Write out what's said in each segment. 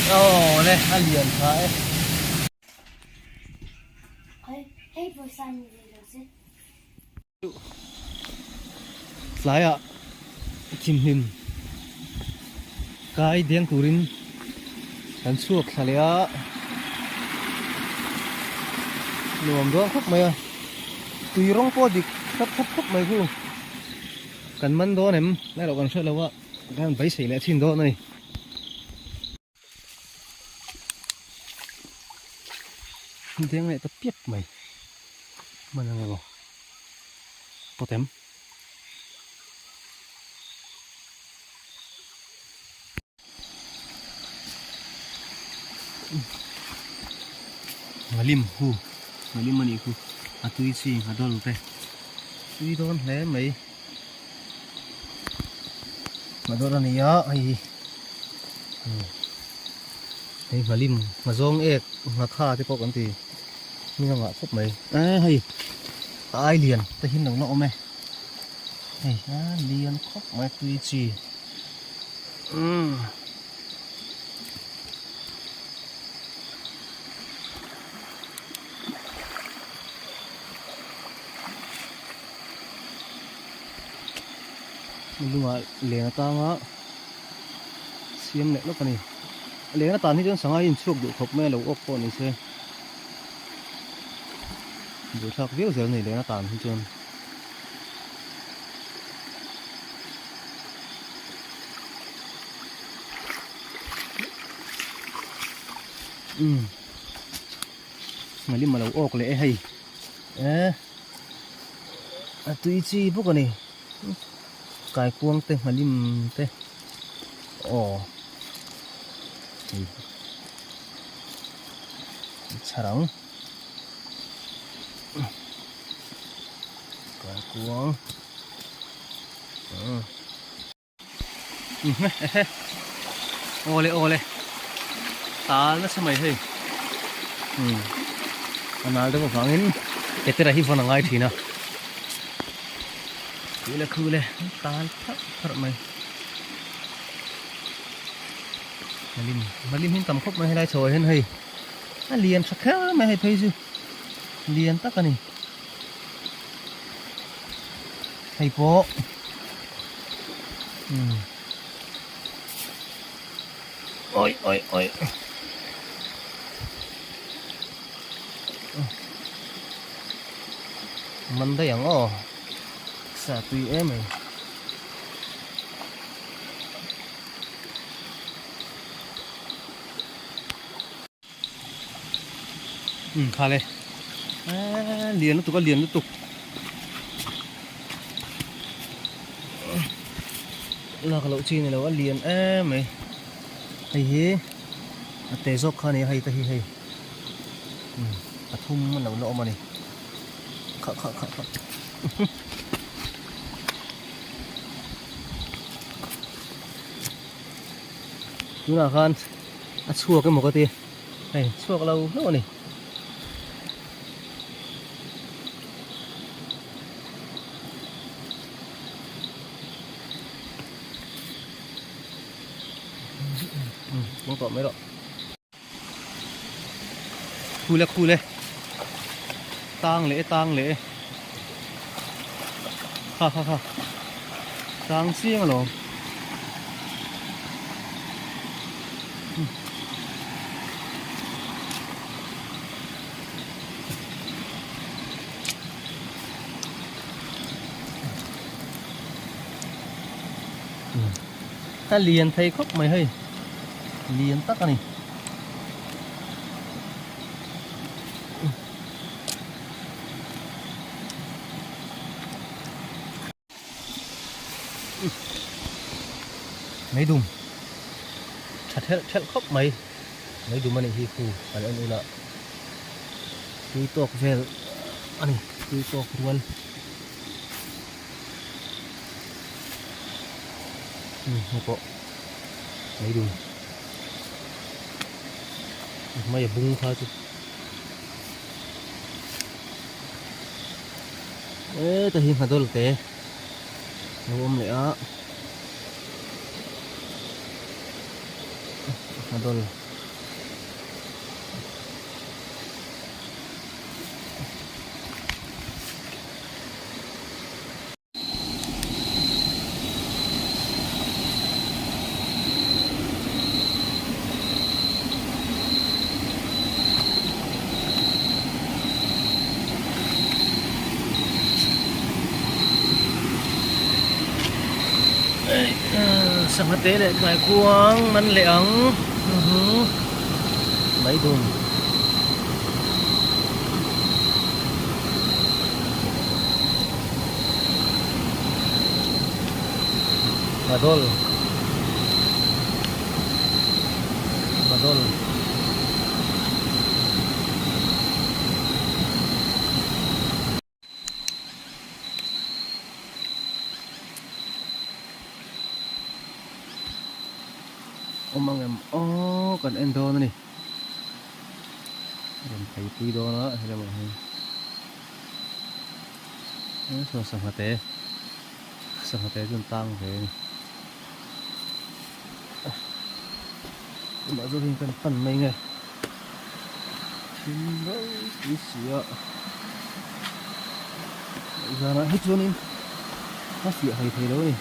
Aw le a lian tha e. Tlaiah thimhlim kai deng turin kan chhuak thla leh a, nuam dawn khawp mai a, tui rawng pawh a dik thlap thlap khawp mai khu, kan man dawn em lai loh kan hre lo a, kan beisei leh thin dawn a ni. Deng leh ta piap mai hman ang emaw pawt em ngalim hu ngalim a nih khu a tui chi a dawl te tui dawn hle mai a dawl a ni a hei hi. Hei nghalim nghazawng ek nghakha te pawh kan ti hming a ngah khawp mai e hei a ai lian te hi lo la awm e hei a lian khawp mai tui chi umm lungah len atanga. Siam leh lawk a ni. A leng atan hi chuan sangha hi inchhuak duh khawp mai a lo awk pawh ni se. Buaithlak viau zel a ni leng atan hi chuan. Umm. Ngalim a lo awk leh e hei. Eh. A tui chi bawk a ni. Kaikuang te nghalim te aw hei chhar ang kaikuang awle awle tal nasa mai hei umm a nal deuh avangin petera hi vawn a ngai thin a. Khule khule tan pharh pharh mai Malim malim hin tam khawp mai helai chho ah hian hei a lian tha kher mai hei phei chu lian tak a ni hei pawh umm oi oi oi. Man daih ang aw sa tui em mai um kha le eee lian lutuk a lian lutuk lak loh chi ni lo a lian em mai hei hi a te zawk kha a ni a hei te hi hei. Pathum a lo la awm a ni kha kha kha kha tunah khan a chhuak emaw ka ti hei chhuak lo hlauh a ni. Khule khule tang leh e tang leh e kha kha kha tang chiang alawm a lian thei khawp mai hei lian tak a ni. Meidum tha thelh thelh khawp mai meidum a nih hi khu kan en ula tui tawk vel a ni tui tawk rual hei pawh meidum. Hmai a bung kha chu e ta hi nghadol te lo awm leh a nghadol. Sangha te leh kaikuang man leh ang mai dum. Madol Madol Awm ang em aw kan en dawn a ni rawn phei pui dawn a he lamah hian saw sangha te sangha te chu an tang ve a ni amah zawk hian kan pan mai nge thim ropui si a zanah hi chuanin a fiah hlei thei lo a ni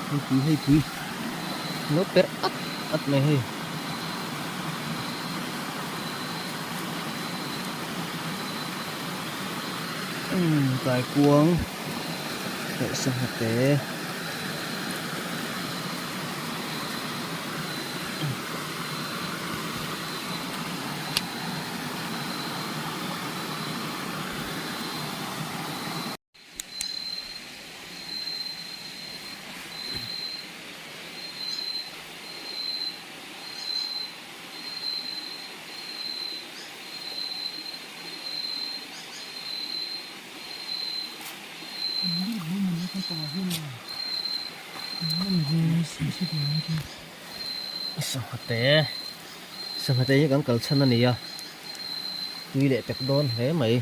hei pui hei pui lo perh at at mai hei. Kaikuang leh sangha te. Sangha te sangha te hi kan kal chhan a ni a tui leh pek dawn hle mai.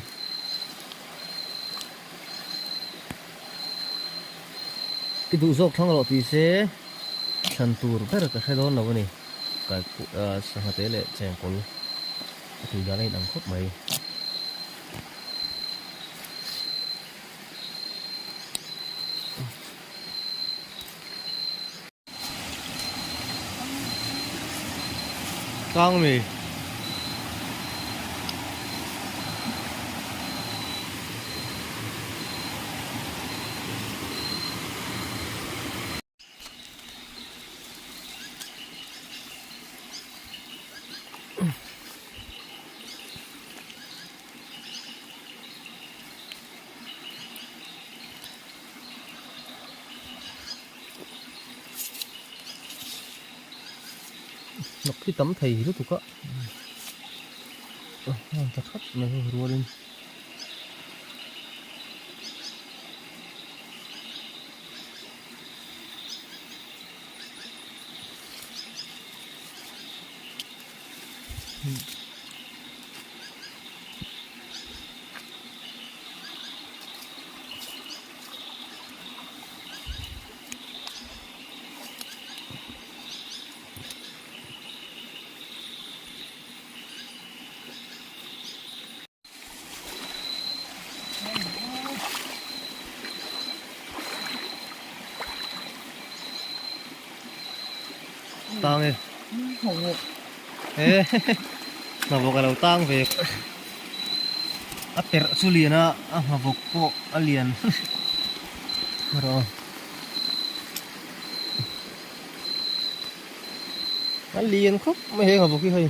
I duh zawk thlang rawh tih se thlan tur ber ka hre dawn lo a ni sangha te leh chengkawl a tui dan a inang khawp mai. Tang mi. Hnawk hi tam thei lutuk a heng ta that mai ho rualin. Tang e. He hnavawk a lo tang ve. A perh chu lian a, a hnavawk pawh a lian rawh. A lian khawp mai he hnavawk hi hei.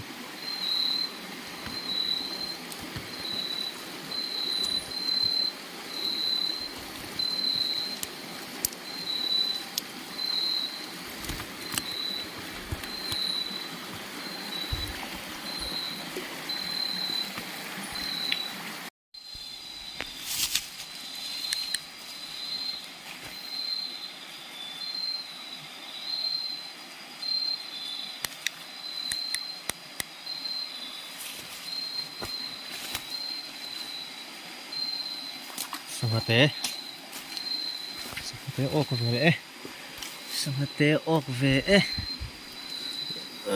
Sangha te sangha te awk ve e sangha te awk ve e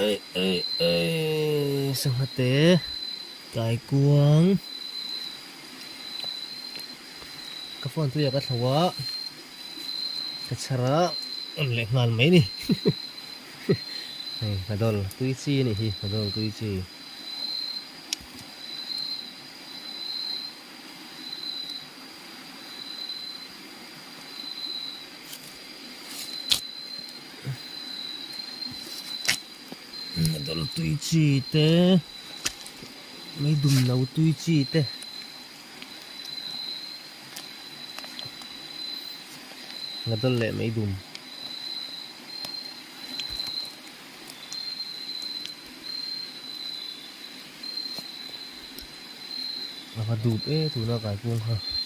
ei ei ei sangha te Kaikuang ka phone chu ka thlo a ka chhar a awm leh nghal mai ni hei hnadawl tui chi a nih hi hnadawl tui chi. Dawlh tui chi te mei dum lo tui chi te Ngadawl leh mei dum. A va dup e tuna kai kung kha.